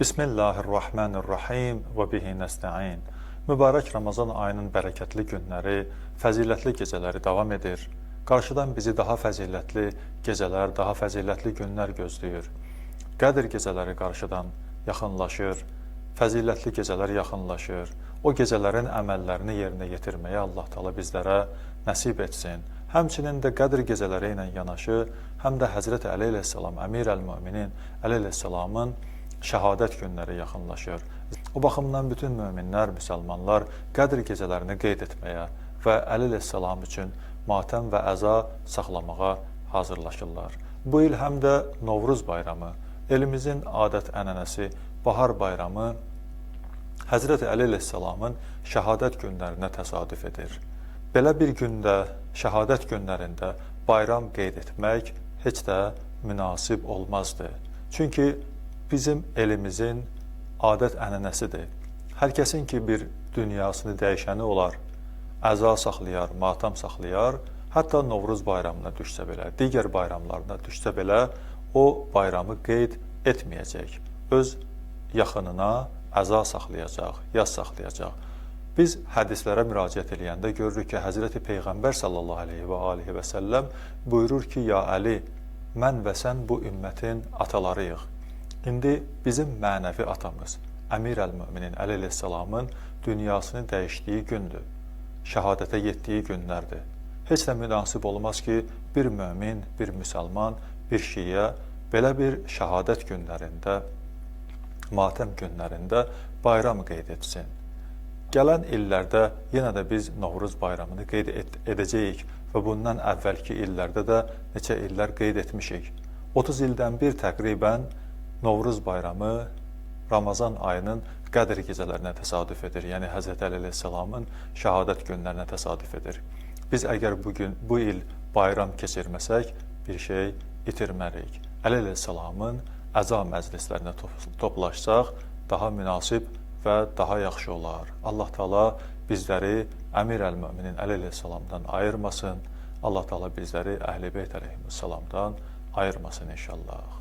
Bismillahirrahmanirrahim və bihi nəstəin. Mübarək Ramazan ayının bərəkətli günləri, fəzilətli gecələri davam edir. Qarşıdan bizi daha fəzilətli gecələr, daha fəzilətli günlər gözləyir. Qədr gecələri qarşıdan yaxınlaşır, fəzilətli gecələr yaxınlaşır. O gecələrin əməllərini yerinə yetirməyə Allah Taala bizlərə nəsib etsin. Həmçinin də Qədr gecələri ilə yanaşı, həm də Həzrət Əli əleyhissalam, Əmir əl-Möminin Əli əleyhissalamın şəhadət günləri yaxınlaşır. O baxımdan bütün möminlər, müsəlmanlar Qədr gecələrini qeyd etməyə və Əli əleyhissalam üçün matəm və əza saxlamağa hazırlaşırlar. Bu il həm də Novruz bayramı, elimizin adət-ənənəsi Bahar bayramı Həzrət Əli əleyhissalamın şəhadət günlərinə təsadüf edir. Belə bir gündə, şəhadət günlərində bayram qeyd etmək heç də münasib olmazdı. Çünki bizim elimizin adət-ənənəsidir. Hər kəsin ki bir dünyasını dəyişəni olar, əza saxlayar, matam saxlayar, hətta Novruz bayramına düşsə belə, digər bayramlarına düşsə belə o bayramı qeyd etməyəcək. Öz yaxınına əza saxlayacaq, yas saxlayacaq. Biz hədislərə müraciət eləyəndə görürük ki, Həzrəti Peyğəmbər sallallahu əleyhi və alihi və səlləm buyurur ki, ya Əli, mən və sən bu ümmətin atalarıyıq. İndi bizim mənəvi atamız Əmir əl-Möminin Əli əleyhissalamın dünyasını dəyişdiyi gündür. Şəhadətə getdiyi günlərdir. Heç də münasib olmaz ki, bir mömin, bir müsəlman, bir şiə belə bir şəhadət günlərində, matəm günlərində bayram qeyd etsin. Gələn illərdə yenə də biz Novruz bayramını qeyd edəcəyik və bundan əvvəlki illərdə də neçə illər qeyd etmişik. 30 ildən bir təqribən Novruz bayramı Ramazan ayının Qədr gecələrinə təsadüf edir. Yəni Həzrət Əli əleyhissalamın şəhadət günlərinə təsadüf edir. Biz əgər bu gün bu il bayram keçirməsək, bir şey itirmərik. Əli əleyhissalamın əza məclislərinə toplaşsaq daha münasib və daha yaxşı olar. Allah Taala bizləri Əmir əl-Möminin Əli əleyhissalamdan ayırmasın. Allah Taala bizləri Əhl-i Beyt əleyhissalamdan ayırmasın inşallah.